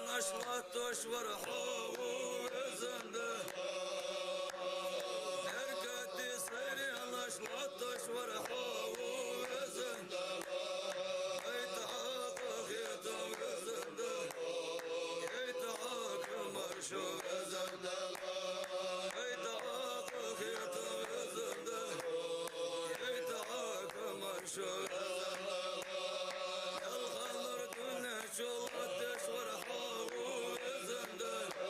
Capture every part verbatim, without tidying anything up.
Латташ вар хьо, везан Дала. Беркате сайре латташ вар хьо, везан Дала. Хайтта хьакъ хетам, везан Дала. Хайтта хьакъ маршо, везан Дала. Хайтта хьакъ хетам, везан Дала. Хайтта хьакъ маршо, везан Дала. Ялхаллар дунен чу латташ вар хьо, везан Дала.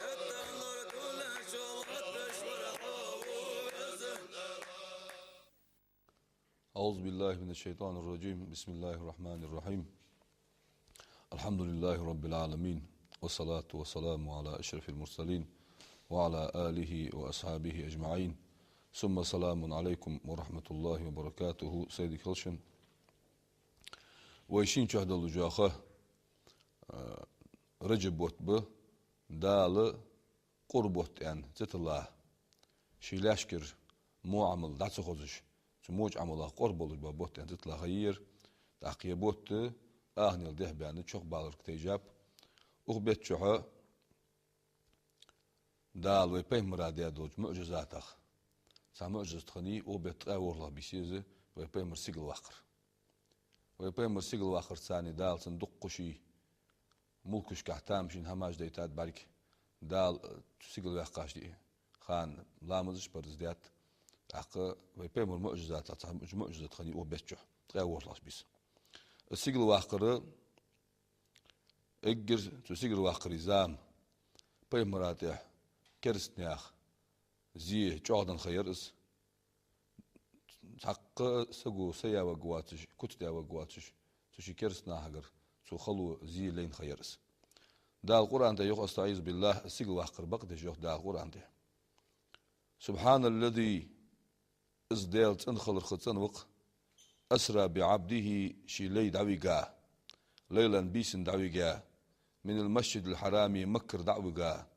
Хетталлар дунен чу латташ вар хьо, везан Дала. أعوذ بالله من الشيطان الرجيم. بسم الله الرحمن الرحيم. الحمد لله رب العالمين. والصلاة والسلام على أشرف المرسلين وعلى آله وأصحابه أجمعين. ثم سلام عليكم ورحمة الله وبركاته. Сайре хилда шун. Вай шин чу долча жоха, а, Раджаб бутт ба, Дала къур бутт аьнна цӀи тиллар. Ший лаьшкара во Ӏамал дӀа ца хозаш, цу воча Ӏамалах къора болаш бола бутт аьнна цӀи тиллар ха йир. ТӀаккха ер бутт ахнел дехьа баьнна чухбаларга тайжаб. Укх бетта чухь Дала вай пайхамара даь долча муӀжизатех цхьа муӀжизат хиннай, укх бетта ткъаь ворхӀлагӀа бийса я из, вай пайхамар сигала ваккхар. Вай пайхамар сигала ваккхарца Дала цунна дуккха ший мулкашкахь тамашийна хӀамаш дайтад бӀарга. Дала, э, цу сигала ваьккхача хана ламазаш парз даьд. ТӀаккха вай пайхамара муӀжизатех цхьа муӀ-, муӀжизат хиннай укх бетта чухь, ткъаь ворхӀлагӀча бийса. Из сигала ваккхар, эггара цу сигала ваккхара зама пайхамара тӀехьа керастий наьха зе чӀоагӀденна ха яр из. Цхьаккха саго са яь варгвоацаш, куц даь варгвоацаш, цу ший керастий нахагара цу хало зе лайна ха яр из. Дала Къуръан тӀа йоах: أستعيذ بالله, из сигала ваккхар бакъдеш йоах Дала Къуръан тӀа. سبحان الذي, из Даьла цӀена хилар ха цӀенва-кх, أسرى بعبده, ший лай дӀавига, ليلا, бийсан дӀавига, من المسجد الحرام, Маккара дӀавига,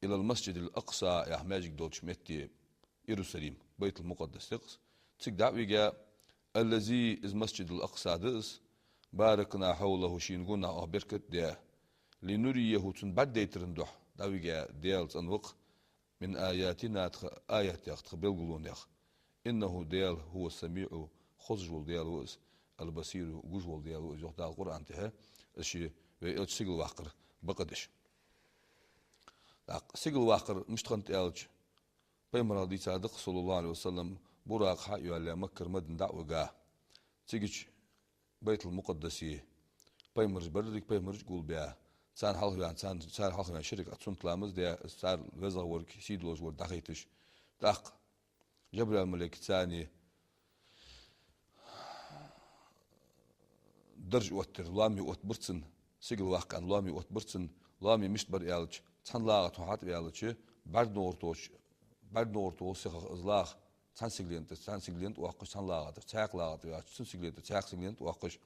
إلى المسجد الأقصى, яха маьждиг долча метте, Иерусалим, Байтул-Мукъаддас да-кх из, цига дӀавига, الذي, из Масджидул-Акъса да из, باركنا حوله, шийна гонахьа оаха беркат даь, لنريه, цунна бӀаргадайтаран духьа дӀавига Даьла цӀенва-кх, من آياتنا, тха аятех, тха белгалонех. إنه, Даьла, هو السميع, хозаш вола Даьла ва из, البصير, гуш вола Даьла ва из, йоах Дала Къуръан тӀа, из ший вай Элча сигала ваккхар бакъдеш. ТӀаккха сигала ваккхар мишта хиннад аьлча, пайхамарах дийцад-кх, صلى الله عليه وسلم, Буракъ хьа а йоалаяь, Маккара Мадина дӀа а вига, цигача Байтул-Мукъаддасе пайхамараш берриг пайхамараш гулбаь, царна хьалхаваьнна, царна, цар хьалхаваьнна ши ракаӀат суннат ламаз даь, цар везагӀа волга, сий долаш волга дӀахайташ. ТӀаккха Жабраил малейкаца дарж оттар, лоам оттабир цунна, сигала ваккха аьнна лоам оттабир цунна, лоам мишта бар аьлча, цхьан лагӀа тӀа хьо хьатӀаваьлча, бӀаргногӀар тохача, бӀаргногӀар тохача сихах из лагӀа цхьан сигален тӀа, цхьан сигален тӀа оаккхаш, цхьан лагӀа тӀара цхьаькха лагӀа тӀа ваьлча, цун сигален тӀа цхьаькха сигален тӀа оаккхаш,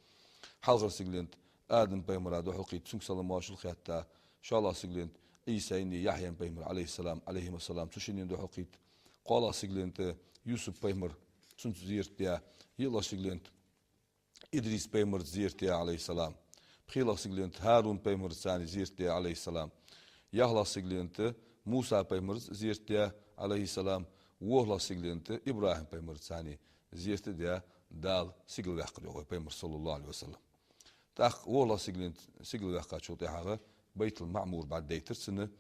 хьалхара сигален тӀа Адам пайхамара духьалкхийтта, цунга салам-моаршал хетта, шоллагӀа сигален тӀа Ӏийсайни Яхьяйн пайхамар, عليه السلام, عليهما السلام, цу шиннена духьалкхийтта, кхоалагӀа сигален тӀа Юсуп пайхамар, цунца зерат даь, йиълагӀа сигален тӀа Идрис пайхамарца зерат даь, عليه السلام, пхелагӀа сигален тӀа ХӀарун пайхамарца зерат даь, عليه السلام, яхлагӀа сигален тӀа Муса пайхамарца зерат даь, عليه السلام, ворхӀлагӀа сигален тӀа ИбрахӀим пайхамарца зерат даь Дала сигала ваьккхар йоах вай пайхамар, صلى الله عليه وسلم. ТӀаккха ворхӀлагӀа сигален тӀа сигала ваьккхачул тӀехьагӀа Байтул-МаӀмур бӀаргадайтар цунна,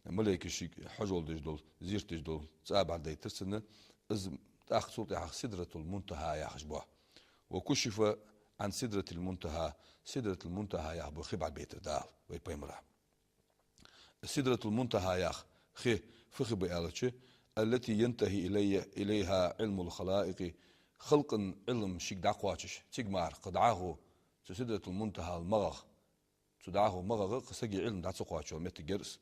малейкаш шийга хьажол деш дола, зерат деш дола цӀа бӀаргадайтар цунна, из тӀаккха цул тӀехьагӀа Сидратул-Мунтаха яхаш ба. وكشف عن سدرة المنتهى, Сидратул-Мунтаха яха бу хи бӀаргабайтар Дала вай пайхамара. Сидратул-Мунтаха яха хи фу хи ба аьлча, التي ينتهي إلي-, إليها علم الخلائق, халкъа Ӏилма шийга дӀакхоачаш, цига мара кхы дӀахо цу Сидратул-Мунтахал ма гӀа, цу дӀахо ма гӀа, кхы сага Ӏилма дӀа ца кхоачаш йола моттиг яр из.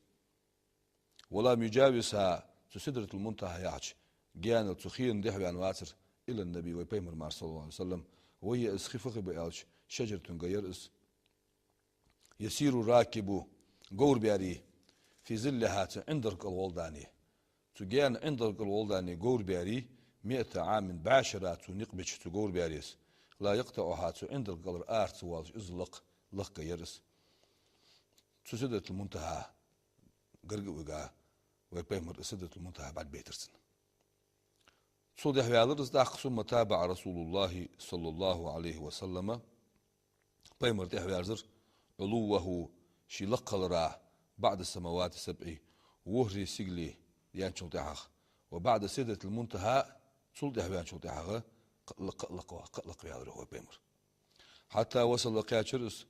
ولم يجاوزها, цу Сидратул-Мунтаха яхача гаьнал, цу хенал дехьаваьнна вацар إلا النبي, вай пайхамар мара, صلى الله عليه وسلم. وهي, из хи фу хи ба аьлча, شجرة, га яр из. يسير الراكب, говр баьр, في ظلها, цу Ӏиндарга кӀал гӀолла, цу гаьна Ӏиндарга кӀал гӀолла говр баьр, مائة عام, бӀаь шера цо никъ бича цу говр баьрас, لا يقطعها, цу Ӏиндарга кӀалара ара ца воалаш из лакха, лакха га яр из. цу Сидратул-Мунтахьа гарга а вига, вай Пайхамар Сидратул-Мунтахьа бӀаргабайтар цунна. Цул тӀехьа ваьлар из тӀаккха, ثم تابع رسول الله صلى الله عليه وسلم, Пайхамар тӀехьа ваьрзар, علوه, ший лакхалара, بعد السماوات السبع, ворхӀе сигала даьнначул тӀехьагӀа, وبعد سدرة المنتهى, цул тӀехьа ваьнначул тӀехьагӀа кхы а лакха, кхы а лакха, кхы а лакха ваьлар йоах вай Пайхамар. حتى وصل, кхаьчар из,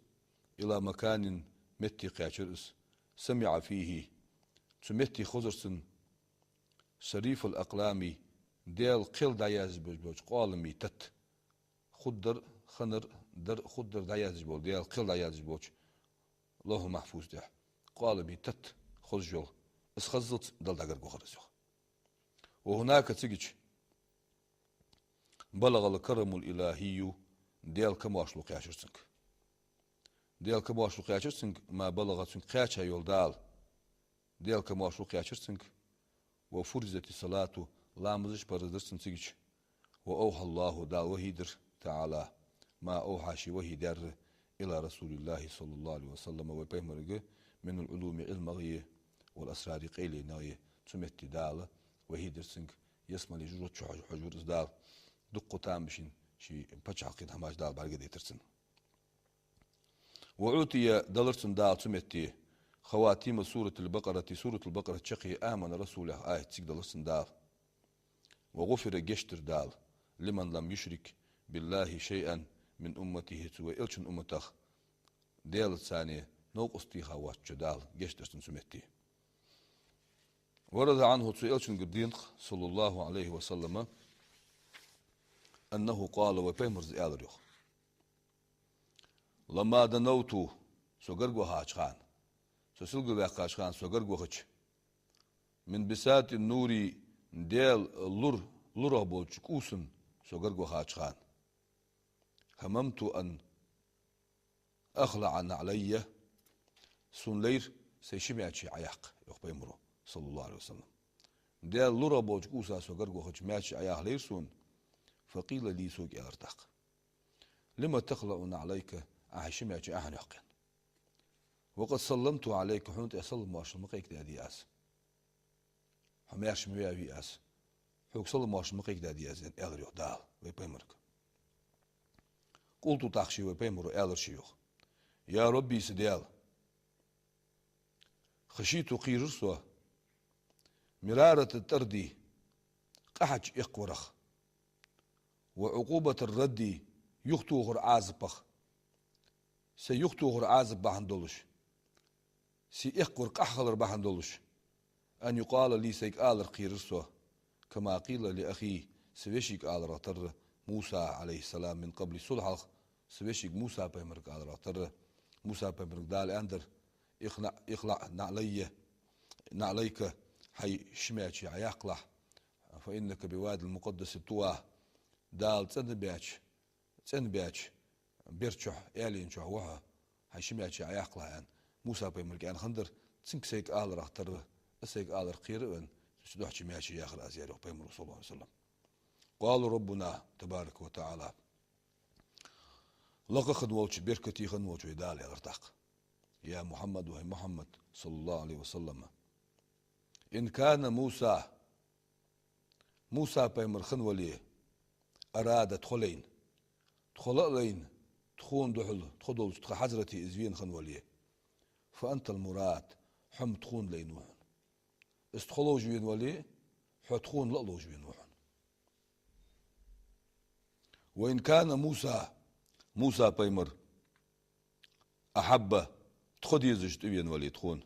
إلى مكان, метте кхаьчар из, سمع فيه, цу метте хозар цунна, صريف الأقلام, Даьла кхел дӀаяздеш болча къоламий тата. Хургдар, хиннар, дар, хургдар дӀаяздеш бола, Даьла кхел дӀаяздеш болча Ловхьул-Махьфуза тӀа къоламий тата хозаш йола, из хоззалца Далла дӀагарга вахар из йоах. وهناك, цигача, بلغ الكرم الإلهي, Даьла камоаршал кхаьчар цунга. Даьла камоаршал кхаьчар цунга, ما بلغ, цунга кхаьча йола Дала. Даьла камоаршал кхаьчар цунга. وفرضت الصلاة, ламазаш парз дар цунна цигача. وأوحى الله, Дала вахьий дир, تعالى, ما أوحى, ше вахьий даьр, إلى رسول الله صلى الله عليه وسلم, вай Пайхамарга, من العلوم, ӀилмагӀеи, والأسرار, къайленагӀеи, цу метте Дала вахьий дир цунга, ялсмале жожагӀате чу хьож-, хьожавир из Дала. Дуккха тамашийна ший паччахьалкхен хӀамаш Дала бӀаргадайтар цунна. وأعطي, далар цунна Дала цу метте, خواتيم سورة البقرة, Суратул-Бакъарат чаккхе, آمن الرسول яха аят цига далар цунна Дала. وغفر, гешт дир Дала, لمن لم يشرك بالله شيئا من أمته, цу вай Элчан умматах Даьлаца цхьанне новкъост теха воацачоа Дала гешт дир цунна цу метте. ورد عنه, цу Элчангара денад-кх, صلى الله عليه وسلم, أنه قال, вай Пайхамара аьлар йоах: لما دنوت, со гарга вахача хана, со силгаваьккхача хана, со гарга вахача, من بساط النور, Даьла лур-, лургӀа болча кӀувса со гарга вахача хана, هممت أن أخلع نعلي, сона лайра сай ши маьчи Ӏояккха, йоах Пайхамара, صلى الله عليه وسلم. Даьла лургӀа болча кӀувса со гарга вахача маьчи Ӏояккха лайра сона. فقيل لي, сога аьлар тӀаккха: لم تخلع نعليك, Ӏа хьай ши маьчи Ӏа хӀана йоаккх, аьнна? وقد سلمت عليك, хьона тӀа салам-моаршал ма кхайкадаьдий аз. Хьо маьрша ма ваьвий аз. Хьога салам-моаршал ма кхайкадаьдий аз, аьнна, аьлар йоах Дала вай Пайхамарга. قلت, тӀаккха ше, вай Пайхамара, аьлар ше йоах: يا رب, са Даьла, خشيت, кхерар со, مرارة الطرد, къахьача эккхаварах, وعقوبة الرد, юхатохара Ӏазапах, са юхатохара Ӏазап бахьан долаш, са эккхавар къахьа хилар бахьан долаш, أن يقال لي, сайга алар кхерар со, كما قيل لأخي, са вешийга аларах тарра, موسى عليه السلام, من قبل, цул хьалха са вешийга Муса пайхамарга аларах тарра. Муса пайхамарга Дала аьннадар: اخلع، اخلع نعلي، نعليك, хьай ши маьчи Ӏояккхалахь, فإنك بالواد المقدس طوى, Дала цӀена баьча, цӀена баьча бер чухь, аьлий чухь ва хьо, хьай ши маьчи Ӏояккхалахь, аьнна, Муса пайхамарга аьнна хиннадар, цунга сайга аларах тарра, из сайга алар кхера а ваьнна, цу духьа ши маьчи яхар аз, аьлар йоах пайхамара, صلى الله عليه وسلم. قال ربنا تبارك وتعالى. Лакха хинна волча, беркате хинна волча вай Дала аьлар тӀаккха: يا محمد, хӀай Мухьаммад, صلى الله عليه وسلم, إن كان موسى, Муса пайхамар хинна вале, أراد, тхо лайна, тхо ла а лайна, тхона духьала, тхо долча тха хьазрате из вена хинна вале, فأنت المراد, хьо-м тхона лайна ва хьона. Из тхо ловш вена вале, хьо тхона ла а ловш вена ва хьона. وإن كان موسى, Муса пайхамар, أحب, тхо дезаш тӀавена вале тхона,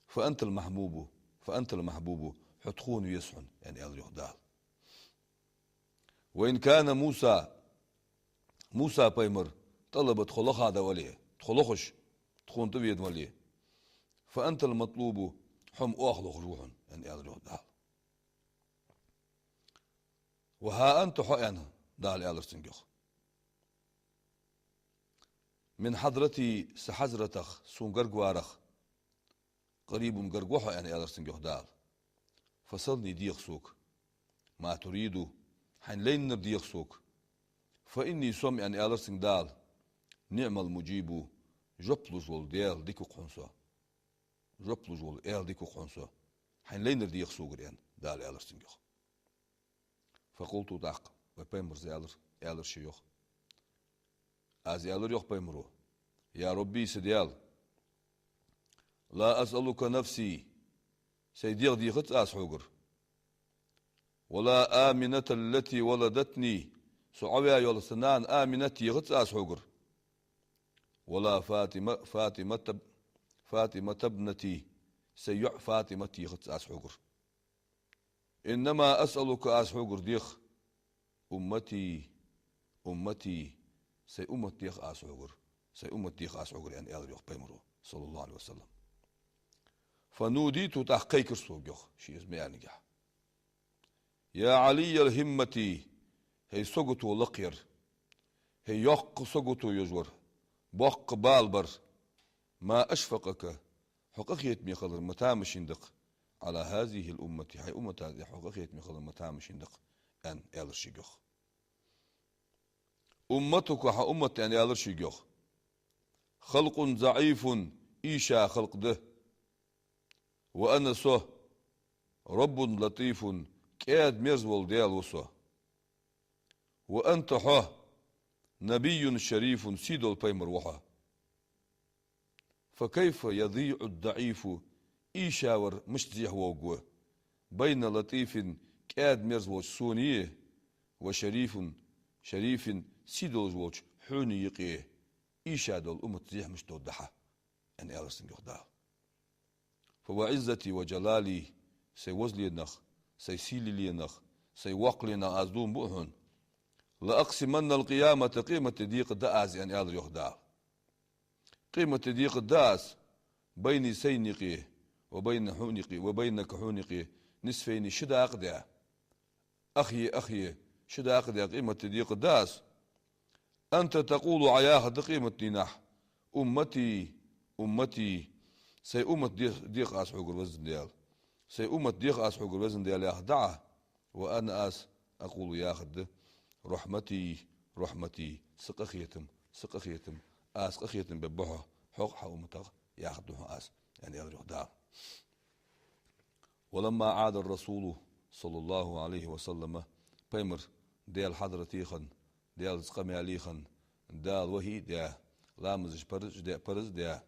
فأنت المحبوب, فأنت المحبوب, хьо тхона веза хьона, аьнна, аьлар йоах Дала. وإن كان موسى, Муса пайхамар, طلب, тхо лоха да вале, тхо лохаш, тхона тӀавена вале, فأنت المطلوب, хьо-м оаха лохаш ва хьона, аьнна, аьлар йоах Дала. وها أنت, хьо, аьнна, Дала аьлар цунга йоах, من حضرتي, са хьазратах, сона гарга варах, قريب, гарга ва хьо, аьнна, аьлар цунга йоах Дала. فسلني, деха сога, ما تريد, хьайна лайнар деха сога. فإني, со-м, аьнна, аьлар цунга Дала, نعم المجيب, жоп луш вола Даьла дика ва-кх хьона со. Жоп луш вола Даьла дика ва-кх хьона со. Хьайна лайнар деха согара, аьнна, Дала аьлар цунга, йоах. فقلت, тӀаккха вай Пайхамара аьлар, аьлар ше, йоах. Аз аьлар, йоах, Пайхамаро: يا ربي, са Даьла, لا أسألك نفسي, сай дегӀ дехац аз хьогара, ولا آمنة التي ولدتني, со Ӏоваь йола са нана Аминат дехац аз хьогара, ولا فاطمة, فاطمة, فاطمة ابنتي, сай йоӀ ФатӀимат дехац аз хьогара. إنما أسألك, аз хьогара дех, أمتي, أمتي, сай уммат дех аз хьогара, сай уммат дех аз хьогара, аьнна, аьлар, йоах, Пайхамаро, صلى الله عليه وسلم. فنوديت, тӀаккха кхайкар сога, йоах, ше из ма аьннагӀа: يا عالي الهمة, хӀай сагото лакхъяр, хӀай йоккха сагото йолаш вар, боккха бала бар, ما أشفقك, хьо къахетаме хилар ма тамашийна да-кх, على هذه الأمة, хьай уммата тӀа хьо къахетаме хилар ма тамашийна да-кх, аьнна, аьлар шийга, йоах. أمتك, хьа уммат, аьнна, аьлар шийга, йоах, خلق ضعيف, ийша халкъ да, وأنا, со, رب لطيف, кӀаьда-мерза вола Даьла ва со. وأنت, хьо, نبي شريف, сий дола пайхамар ва хьо. فكيف يضيع الضعيف, ийша вар мишта зехьа воагӀа, بين لطيف, кӀаьда-мерза волча сони, وشريف, شريف, сий долаш волча хьона юкъе ийша дола уммат зехьа мишта доагӀа хьа, аьнна, аьлар цунга, йоах, Дала. فوعزتي وجلالي, сай возаленах, сай сийленах, сай воккхаленах аз дув буъ хьона, لأقسمن القيامة, къематден декъа да аз, аьнна, аьлар, йоах, Дала. Къематден декъа да аз, بيني, сайна юкъе, وبين, хьона юкъе, وبينك, хьона юкъе, نصفين, ши дакъа даь. أخي أخي, ши дакъа даь къематден декъа да аз. أنت تقول, Ӏа яхаргда къематдийнахьа: أمتي أمتي, сай уммат де-, дех аз хьогара, Веза Даьла. Сай уммат дех аз хьогара, Веза Даьла, яхаргда Ӏа. وأنا, аз, أقول, яхаргда: رحمتي رحمتي, са къахетам, са къахетам, аз къахетам бергба хьох, хьа умматах, яхаргда хьона аз, аьнна, аьлар, йоах, Дала. ولما عاد الرسول صلى الله عليه وسلم, пайхамар Даьла хьадарате хинна, Даьлаца къамаьле хинна, Дала вахьи даь, ламазаш парз даь, парз даь,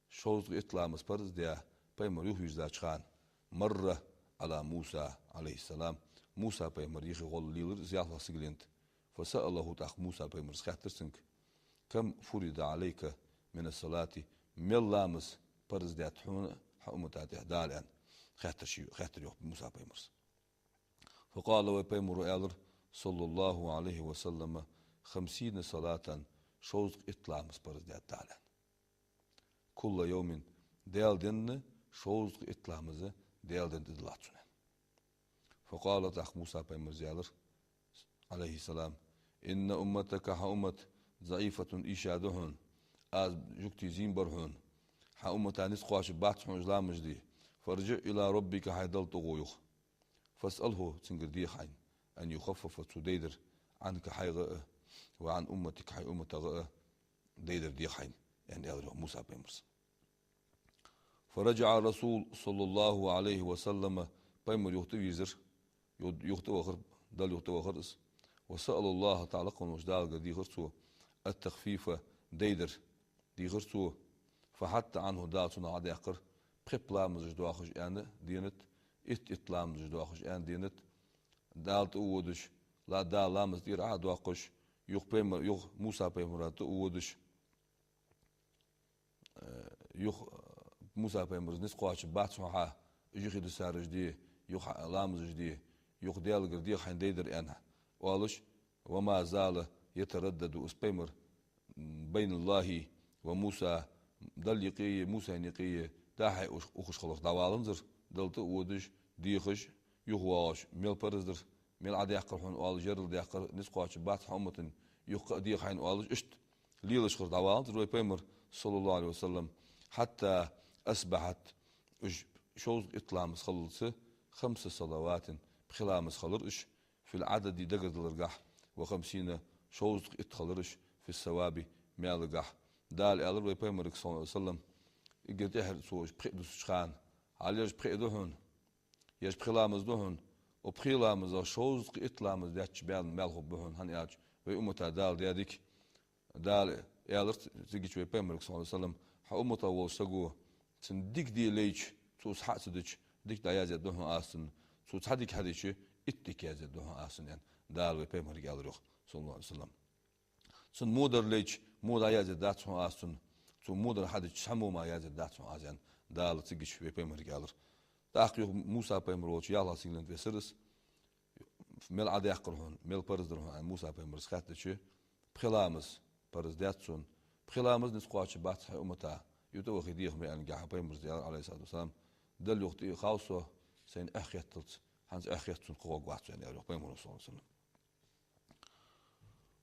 шовзткъа итт ламаз парз даь, пайхамар юхавийрзача хана, مر على موسى عليه السلام, Муса пайхамар юхе гӀолла лелар из ялхлагӀа сигаленна тӀа. فسأله, тӀаккха Муса пайхамара хаьттар цунга: كم فرض عليك من الصلاة, мел ламаз парз даьд хьона, хьа уммата тӀа, Дала, аьнна, хаьттар ше, хаьттар, йоах, Муса пайхамара. فقال, вай пайхамаро аьлар, صلى الله عليه وسلم: خمسين صلاة, шовзткъа итт ламаз парз даьд Дала, аьнна. كل يوم, Даьла денна шовзткъа итт ламаз Даьла денна тӀадиллад цунна. فقال, тӀаккха Муса пайхамара аьлар, عليه السلام: إن أمتك, хьа уммат, ضعيفة, ийша да хьона, аз жугтий зийна бар хьона, хьа уммата низ кхоачаргбац хьона уж ламазаш де. فارجع إلى ربك, хьай Далла тӀагӀо юха. فاسأله, цунгара деха хьайна, أن يخفف, цо дайдар, عنك, хьайгара а, وعن أمتك, хьай умматагара а дайдар деха хьайна, аьнна, аьлар, йоах, Муса пайхамара. فرجع الرسول صلى الله عليه وسلم, пайхамар юха тӀавийрзар, ю-, юха тӀавахар, Далла юха тӀавахар из. وسأل الله تعالى, лакха волча Даллагара дийхар цо, التخفيف, дайдар дийхар цо. فحط عنه, Дала цунах Ӏодаьккхар, пхи-пхи ламазаш доахаш аьнна денад, итт-итт ламазаш доахаш аьнна денад, Далла тӀа а водаш, ла-, Дала ламаз тӀера Ӏодоаккхаш, юха пайхамар, юха Муса пайхамара тӀа а водаш, э, юха, э, Муса пайхамара низ кхоачаргбац хьона хьа, уж юхе дисараш де, юха ламазаш де, юха Даьлагара деха хьайна дайдар, аьнна, оалаш, وما زال يتردد, из пайхамар, м, بين الله وموسى, Далла юкъеи Мусайна юкъеи дӀа-хьа уш-, ухаш хиларах дӀаваланзар, Далла тӀа а водаш, дехаш, юхавоагӀаш, мел парз дар, мел Ӏодаьккхар хьона оалаш, ерригаш даьккхар, низ кхоачаргбац хьа уммата, юха кхы а деха хьайна оалаш, иштта лелаш хиларах дӀаваланзар вай пайхамар, صلى الله عليه وسلم, حتى أصبحت, уж шовзткъа итт ламаз хиллалца, خمس صلوات, пхи ламаз хилар уж, في العدد, дагардаларгахьа, وخمسين, шовзткъа итт хилар уж, في الثواب, маьлагахьа. Дала аьлар вай пайхамарга, саллаллаху Ӏалайхи ва саллам, эггара тӀехьара цо уж пхиъ дусача хана: «Хьал ераш пхиъ да хьона, ераш пхи ламаз да хьона, укх пхи ламазах шовзткъа итт ламаз детташ баьнна маьл хургба хьона», хӀана аьлча вай уммата Дала даь дика. Дала аьлар ц-, цигача вай пайхамарга, саллаллаху Ӏалайхи ва саллам: «Хьа умматах волча саго цун дика де лайча, цо цхьаъ ца дича, дика дӀаяздергда хьона аз цунна, цо цхьа дика хьадича, итт дика яздергда хьона аз цунна», аьнна, Дала вай пайхамарга аьлар йоах, саллаллаху Ӏалайхи ва саллам. Цун во дар лайча, во дӀаяздергдац хьона аз цунна, цо во дар хьадича, цхьа во мара яздергдац хьона аз, аьнна, Дала цигача вай пайхамарга аьлар. ТӀаккха юха Муса пайхамар волча ялхлагӀа сигален тӀа весар из: «Мел Ӏадаьккхар хьона, мел парз дар хьона?» аьнна, Муса пайхамарас хаьттача: «Пхи ламаз парз даьд сона, пхи ламаз низ кхоачаргбац хьай уммата, ютӀа ваха деха ма», аьнна, гӀа пайхамарас аьлар, Ӏалайхи ссалату вассалам. «Далла юха тӀехьа хов со сайна эхь хетталца, хӀанз эхь хетта сона кхы гӀоргвац со», аьнна, аьлар йоах пайхамаро, саллаллаху Ӏалайхи ва саллам.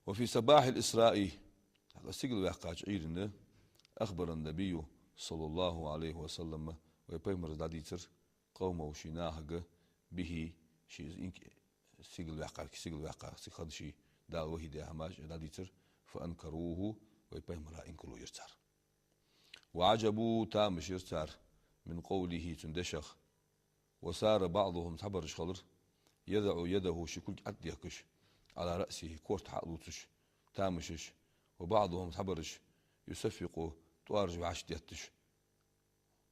وفي صباح الإسراء, хьакъа сигала ваьккхача Ӏуйранна, أخبر النبي صلى الله عليه وسلم, вай пайхамарас дӀадийцар, قومه, ший нахага, به, ший из инк-, сигала ваьккхар-, сигала ваьккхар, цига хинна ший Дала вахьи даь хӀамаш дӀадийцар, فأنكروه, вай пайхамара инкарло йир цар. وعجبوا, тамаш йир цар, من قوله, цун дешах. وصار بعضهم, цхьабараш хилар, يضع يده, ший кулг ӀотӀадехкаш, على رأسه, корта хьа а лувцаш, тамаш еш, وبعضهم, цхьабараш, يصفق, тӀоараш вӀашка детташ,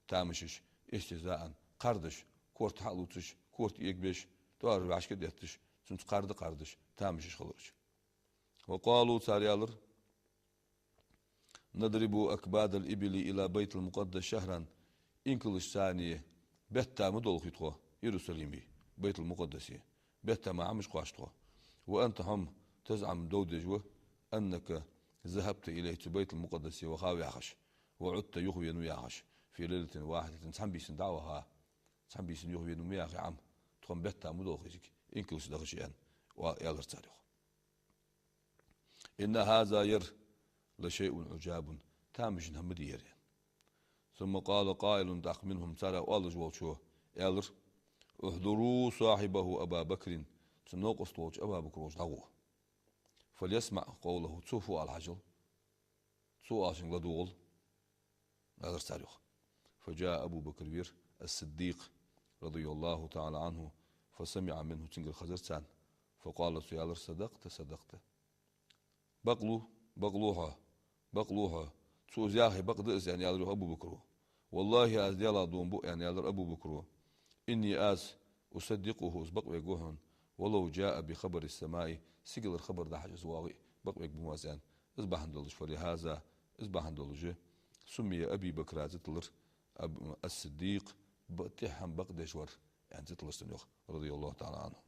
тамаш еш, استهزاء, кхардаш, корта хьа а лувцаш, корта эгабеш, тӀоараш вӀашка детташ, цунца кхарда а кхардаш, тамаш еш хилар уж. وقالوا, цар аьлар: نضرب أكباد الإبل إلى بيت المقدس شهرا. Инкалашца бетта ма долхий тхо Иерусалиме, Байтул-Мукъаддасе. Бетта мара хӀамаш кхоач тхо. وأنت, хьо-м, تزعم, дов деш ва, أنك ذهبت إليه, цу Байтул-Мукъаддасе ваха ва яхаш, وعدت, юхавена ва яхаш, في ليلة واحدة, цхьан бийсан дӀа а ваха, цхьан бийсан юхавена ва яхаш, Ӏам, тхо-м бетта ма долхий цига, инкалашца дахача, аьнна, ва-, аьлар цар йоах. إن هذا, ер, لشيء عجاب, тамашийна хӀама да ер, аьнна. ثم قال قائل, тӀаккха منهم, царех оалаш волчо аьлар: احضروا صاحبه أبا بكر, цун новкъост волча Абу Бакр волча дӀагӀо. فليسمع قوله, цо фу оал хьажал, цо оалачунга ладувгӀал, аьлар цар йоах. فجاء أبو بكر, вера الصديق رضي الله تعالى عنه, فسمع منه, цунгара хезар царна. فقال, цо аьлар: صدقت، صدقت. Бакълув, бакълув хьо, бакълув хьо. Цо из яхе бакъ да из, аьнна, аьлар йоах Абу Бакро. والله, аз Даьлах дув буъ, аьнна, аьлар Абу Бакро. إني, аз, أصدقه, из бакъвергва хьона, ولو جاء بخبر السماء, сигалара хабар дахьаш из воагӀе а, бакъвергва хьона аз, аьнна. Из бахьан долаш, فلهذا, из бахьан долаш, سمي أبي بكر, цӀи тиллар Аб-, الصديق, ба-, тӀехьа бакъдеш вар, аьнна, цӀи тиллар цунна йоах, رضي الله تعالى عنه.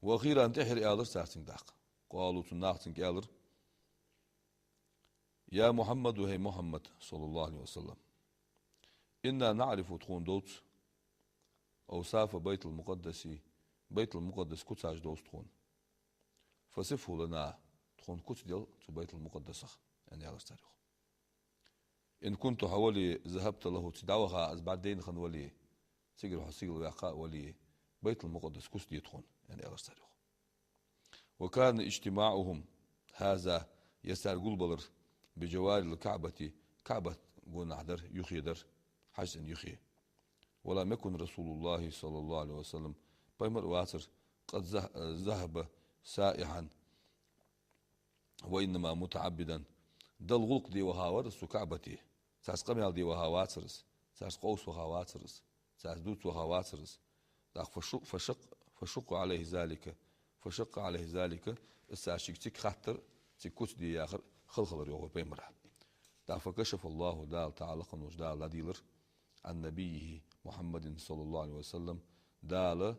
وأخيرا, тӀехьара аьлар цар цунга тӀаккха. قالوا, цу наха цунга аьлар: يا محمد, хӀай Мухьаммад, صلى الله عليه وسلم, إنا نعرف, тхона довз, أوصاف بيت المقدس, Байтул-Мукъаддаса куцаш довз тхона. فصفه لنا, тхона куц дел цу Байтул-Мукъаддасах, аьнна, аьлар цар йоах. إن كنت, хьо вале, ذهبت له, цига дӀаваха, из бӀаргадайна хинна вале, цигара хьо сигала ваьккха а вале, Байтул-Мукъаддаса куц де тхона, аьнна, аьлар цар йоах. وكان اجتماعهم هذا, ер цар гулбалар, بجوار الكعبة, КаӀбат гонахьа дар, юхе дар, Хьажа-цӀен юхе. ولم يكن رسول الله صلى الله عليه وسلم, пайхамар а вацар, قد ذه-, ذهب سائحا وإنما متعبدا. Далла гӀулакх де ваха вар из цу КаӀбате. Царца къамаьл де ваха вацар из, царца къовса ваха вацар из, царца дувца ваха вацар из. ТӀаккха فشق، فشق، فشق عليه ذلك، فشق عليه ذلك, из цар шийга цига хаттар, цига куц де яхар хала хилар йоах вай пайхамара. ТӀаккха فكشف الله, Дала, Таала лакха волча Дала дӀадийлар, عن نبيه محمد صلى الله عليه وسلم, Дала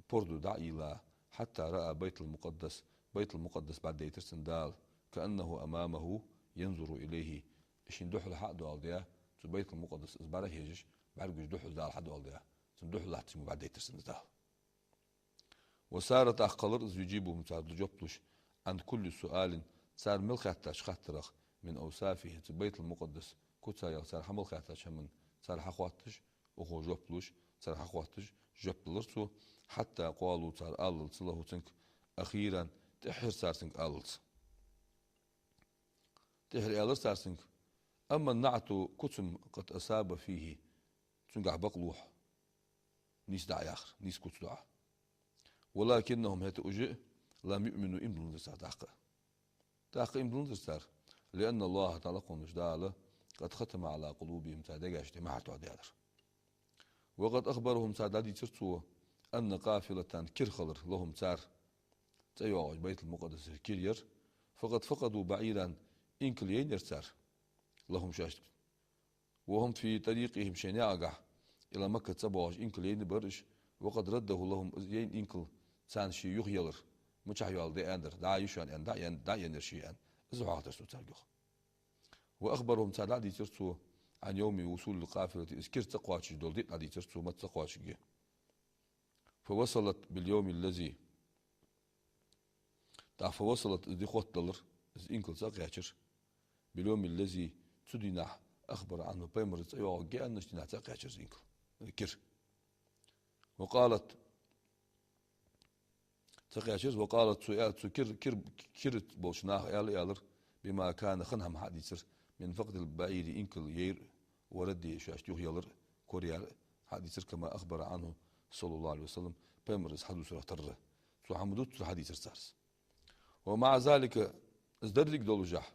пордув дӀа а ийла, حتى رأى بيت المقدس, Байтул-Мукъаддас бӀаргадайтар цунна Дала, كأنه أمامه ينظر إليه, шийна духьал хьа а доаладаь, цу Байтул-Мукъаддас из бӀарахьежаш, бӀаргагуш духьал Дала хьадоаладаь, цунна духьал латташ ма бӀаргадайтар цунна Дала. وصار, тӀаккха хилар из, يجيبهم, царна жоп луш, عن كل سؤال, цар мел хаьттача хаттарах, من أوصافه, цу Байтул-Мукъаддаса куцех цар хьа мел хаьттача хӀаман цар хьахоатташ, укхо жоп луш, цар хьахоатташ, жоп луш цо, حتى قالوا, цар аллалца, له, цунга, أخيرا, тӀеххьара цар цунга аллалца. ТӀехьара аьлар цар цунга: «أما النعت, куцам, قد أصاب فيه, цунгахь бакълув хьо, нийса дӀаяхар, нийса куц ду Ӏа». «ولكنهم, хӀаьта уж а, لم يؤمنوا, иман дилланзар цар тӀаккха». ТӀаккха иман дилланзар цар, «لأن الله, тахан лакха волча Дала, قد ختم على قلوبهم, цар дегаш тӀа мухӀар тоадаьлар». «وقد أخبرهم, царна дӀадийцар цо, أن قافلة, кир хилар, لهم, цар цӀайоагӀача Байтул-Мукъаддасера кир яр, فقد فقدوا بعيرا, инкал яйнаяр цар, لهم, шоашта, وهم في طريقهم, шоай наькъагахь, إلى مكة, цӀабоагӀаш инкал яйнабар уж, وقد رده لهم, из яйна инкал царна ше юхаелар, мичахьа йоалл де аьннадар, дӀа а ю шоана аьнна, дӀа а яьн-, дӀа а яьннаяр ше аьнна, из хьоахадир цо царга юха. وأخبرهم, царна дӀадийцар цо, عن يوم وصول القافلة, из кир цӀакхоачаш дола ди дӀадийцар цо, маца цӀакхоачаргья. فوصلت باليوم الذي, тӀаккха فوصلت, из ди хоттадалар, из инкал цӀакхаьчар, باليوم الذي, цу дийнахьа, أخبر عنه, пайхамар цӀайоагӀаргья аьннача дийнахьа цӀакхаьчар из инкал, кир. وقالت, цӀакхаьчар из, وقالت, цо аьл-, цу кир-, кир-, кира болча наха аьл-, аьлар, بما كان, хинна хӀама хьадийцар, من فقد البعير, инкал яйр, ورده, шоашта юхаялар, кораяр хьадийцар, كما أخبر عنه صلى الله عليه وسلم, пайхамара из хьадувцарах тарра. Цо хӀама дувцар хьадийцар цар из. ومع ذلك, из деррига долашехь,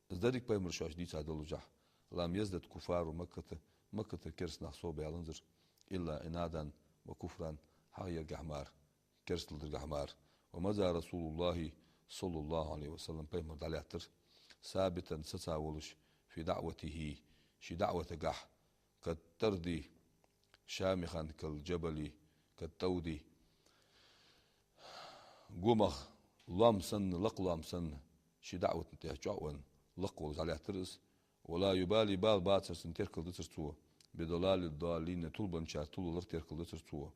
из деррига пайхамара шоашта дийцар долашехь, لم يزدد كفار مكة, Маккатара кераста нах сов баьннабаьннабац, إلا عنادا وكفرا, хьагӀ яргахьа мара, керастал даргахьа мара. ومضى رسول الله صلى الله عليه وسلم, пайхамар дӀалаьттар, ثابتا, саца волаш, في دعوته, ший даӀватагахь, كالطود شامخا كالجبل كالطود, гумах лоам санна, лакха лоам санна, ший даӀвата тӀа чӀоагӀа венна, лакха волаш дӀалаьттар из. ولا يبالي, бала бацар цунна, теркал дацар цо, بضلال الضالين, тилабенначар тилавалар теркал дацар цо,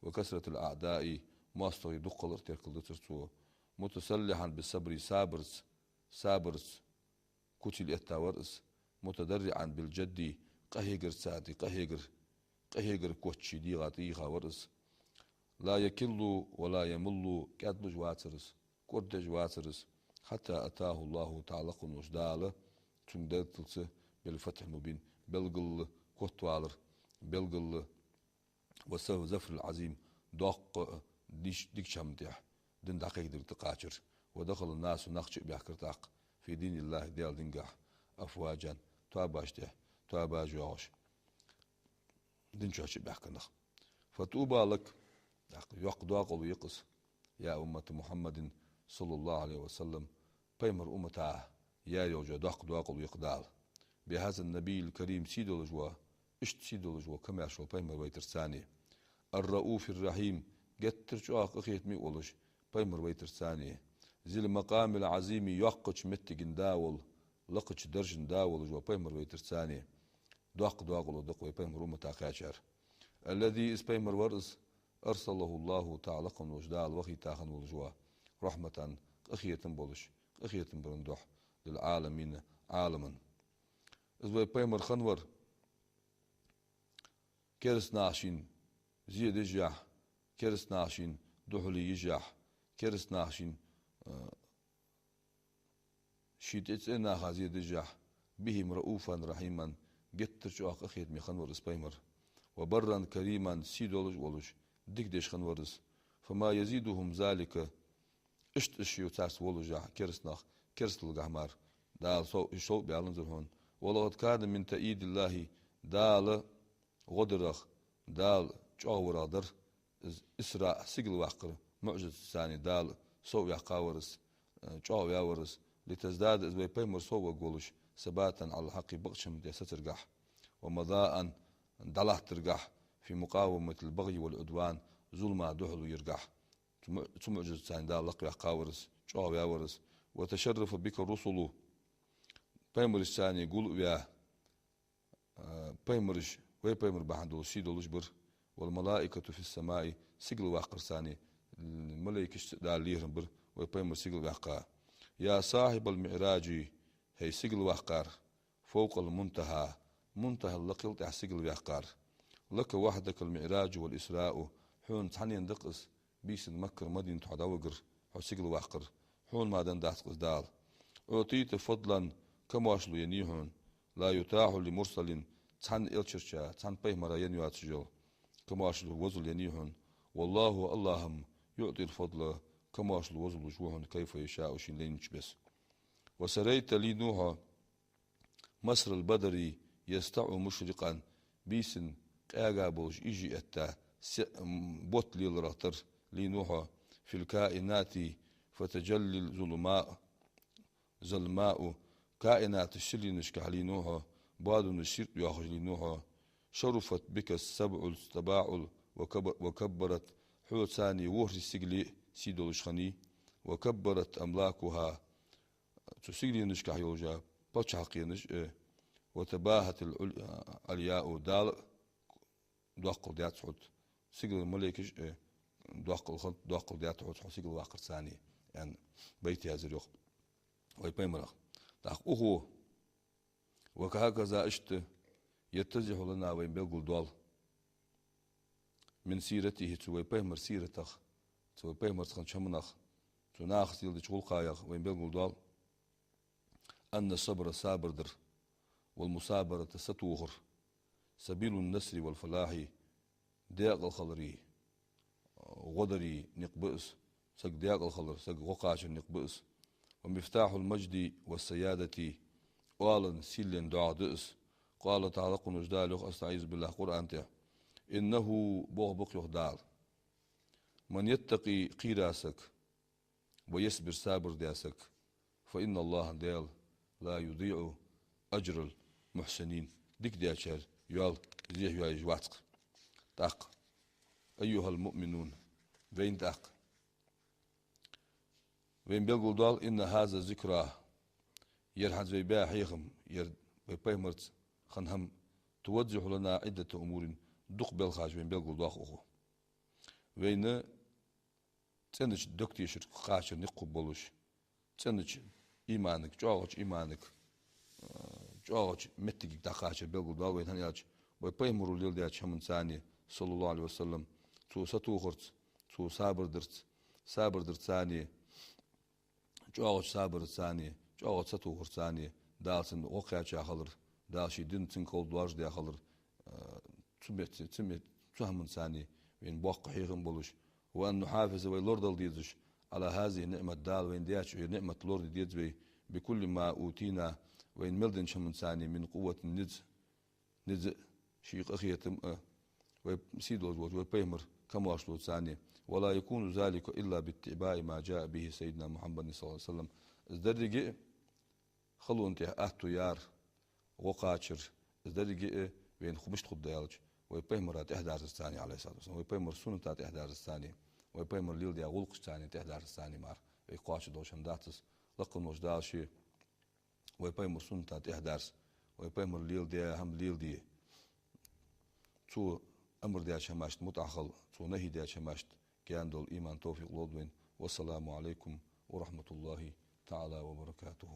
وكثرة الأعداء, моастагӀий дукха хилар теркал дацар цо, متسلحا بالصبر, сабарца, сабарца куц йила этта вар из, متضرعا بالجد, къахьегарца, къахьегар, къахьегар коч ший дегӀа тӀа йийха вар из. لا يكل ولا يمل, кӀаьдлуш вацар из, кӀордадеш вацар из, حتى أتاه الله, тахан лакха волча Дала цунга дайталца, بالفتح المبين, белгала котвалар, белгала, والظفر العظيم, доккха а, диш-, дикача хӀаман тӀа, дин дӀакхайкадар тӀакхачар. ودخل الناس, нах чу а баьхкар тӀаккха, في دين الله, Даьла динагахь, أفواجا, тоабаш тӀа, тоабаш йоагӀаш, дин чу чу а баьхкар нах. فطوبى لك, тӀаккха йоккха доакъалу я-кх из, يا أمة محمد صلى الله عليه وسلم, пайхамара уммата, яр йолча доккха доакъалу я-кх Дала. بهذا النبي الكريم, сий долаш вола, иштта сий долаш вола, камаьрша вола пайхамар вайтарца. الرءوف الرحيم, геттара чӀоагӀа къахетаме а волаш пайхамар вайтарца. ذي المقام العظيم, йоккхача моттига да вола, лакхача даржа да волаш вола пайхамар вайтарца. Доккха доакъалу да-кх вай пайхамара уммата кхаьчар. الذي, из пайхамар вар из, أرسله الله, тахан лакха волча Дала вахийта хинна волаш ва, رحمة, къахетам болаш, къахетам барна духьа, للعالمين, Ӏаламан. Из вай пайхамар хинна вар, кераста наха шийна зе деш а, кераста наха шийна духьале еш а, кераста наха шийна, а, ший тӀа цӀен наха зе деш а, بهم رءوفا رحيما, геттара чӀоагӀа къахетаме хинна вар из пайхамар. وبرا كريما, сий долаш а волаш, дика деш хинна вар из. فما يزيدهم ذلك, иштта уж шоай царца волаш а, кераста нах, керасталгахь мара, Дала сов-, уж сов а баьннабаьннабац хьона. ولقد كان من تأييد الله, Дала гӀо дарах, Дала чӀоагӀварах дар из Исраъ, сигала ваккхар, муӀжизатаца Дала сов а ваьккха вар из, э, чӀоагӀваь вар из, لتزداد, из вай пайхамар сов варгволаш, ثباتا على الحق, бакъча хӀаман тӀа сецаргахь, ومضاء, дӀалаттаргахь, في مقاومة البغي والعدوان, зулама духьале яргахь. Цу му-, цу муӀжизатаца Дала лакхваьккха вар из, чӀоагӀваь вар из. وتشرف بك الرسل, пайхамарашца гул а ваь, а, пайхамараш, вай пайхамар бахьан долаш сий долаш бар, والملائكة في السماء, сигала ваккхарца, малайкашца Дала лерхӀам бар, вай пайхамар сигала ваьккха. يا صاحب المعراج, хӀай сигала ваккхар, فوق المنتهى, мунтахӀал лакхал тӀехьа сигала ваьккхар. لك وحدك المعراج والإسراء, хьона цхьаннена да-кх из, бийсан Маккара Мадинате хьо дӀавигар, хьо сигала ваккхар, хьона мара денна дац-кх из Дала. أعطيت فضلا камоаршал еннай хьона, لا يتاح لمرسل, цхьан элчарча, цхьан пайхамара енна йоацаш йола камоаршал, возал еннай хьона. والله, АллахӀ-м, يعطي الفضل, камоаршал возалуш ва хьона, كيف يشاء, шийна лайнача беса. وسريت, лийнав хьо, مسر البدر يسطع مشرقا, бийсан къаьга болаш ийжа этта, се-, м, бутт леларах тара лийнав хьо, في الكائنات فتجلي الظلماء, ظلماء, каинаташ сирленашкахь лийнав хьо, боадонаш сийрда йоахаш лийнав хьо. شرفت بك السبع الطباع وكب-, وكبرت, хьоца царна ворхӀе сигале сий долаш хиннай, وكبرت أملاكها, цу сигаленашкахь йолаш паччахьалкхенаш, э, وتباهت العل-, علياء, Дала доккхал даьд хьона, сигален малейкаш, э, доккхал хиннад, доккхал даьд хьона, хьо сигала ваккхарца, аьнна, байт язъяьр йоах вай пайхамарах. ТӀаккха укхо, وهكذا, иштта, يتضح لنا, вайна белгалдоал, من سيرته, цу вай пайхамара сиратах, цу вай пайхамарца хиннача хӀаманах, цу нахаца леладеча гӀулакхех вайна белгалдоал, أن الصبر, сабар дар, والمصابرة, сатохар, سبيل النصر والفلاح, декъала хилара гӀо дара никъ ба из, саг декъала хилар, саг гӀо кхачара никъ ба из. ومفتاح المجد والسيادة, оалан, сийлен доагӀа да из. قال تعالى, кхунаш Дала йоах, أستعيذ بالله, Къуръан тӀа: إنه, бохабу-кх, йоах Дала, من يتق, кхийра саг, ويصبر, сабар даь саг, فإن الله, Даьла, لا يضيع أجر المحسنين, дика даьчар йоал зехьа йоаеш вац-кх. ТӀаккха, أيها المؤمنون, вайна тӀаккха, вайна белгалдоал, إن هذا الذكر, ер хӀанз вай баь хьехам, ер вай пайхамарца хинна хӀама, توضح لنا عدة أمور, дукха белхаш вайна белгалдоах укхо. Вайна цӀенача дог тешарга кхачар никъ хургболаш, цӀенача иманага, чӀоагӀача иманага, э, чӀоагӀача моттигага дӀакхачар белгалдоал вайна, хӀана аьлча вай пайхамаро леладаьча хӀаманца, صلى الله عليه وسلم, цо сатохарца, цо сабар дарца, сабар дарца, чӀоагӀача сабарца, чӀоагӀача сатохарца Дала цун гӀо кхаьча хилар, Дала ший дин цунга ховш доаржадаь хилар, э, цу мет-, цу мет-, цу хӀаманца вайна боккха хьехам болаш, وأن نحافظ, вай лорадала дезаш, على هذه النعمة, Дала вайна даьча ер ниӀмат лораде деза вай, بكل ما أوتينا, вайна мел деннача хӀаманца, من قوة, низ, низ а, ший къахетам а, вай сий долаш волча вай пайхамара камоаршалца. ولا يكون ذلك إلا باتباع ما جاء به سيدنا محمد صلى الله عليه وسلم. Из деррига а халонна тӀа атто яр, гӀо кхачар, из деррига а вайна хӀа мишта хургда аьлча, вай пайхамара тӀехьадарзарца, عليه الصلاة والسلام, вай пайхамара сунната тӀехьадарзарца, вай пайхамара леладаь гӀулакхашца тӀехьадарзарца мара вайга кхоачаш дола хӀама дац из. Лакха волча Дала ше вай пайхамара сунната тӀехьадарза, вай пайхамара леладаь хӀама леладе, цо амар даьча хӀамашта мутӀахьа хила, цо нахьи даьча хӀамашта гаьна дала иман, товфикъ лолда вайна. والسلام عليكم ورحمة الله تعالى وبركاته.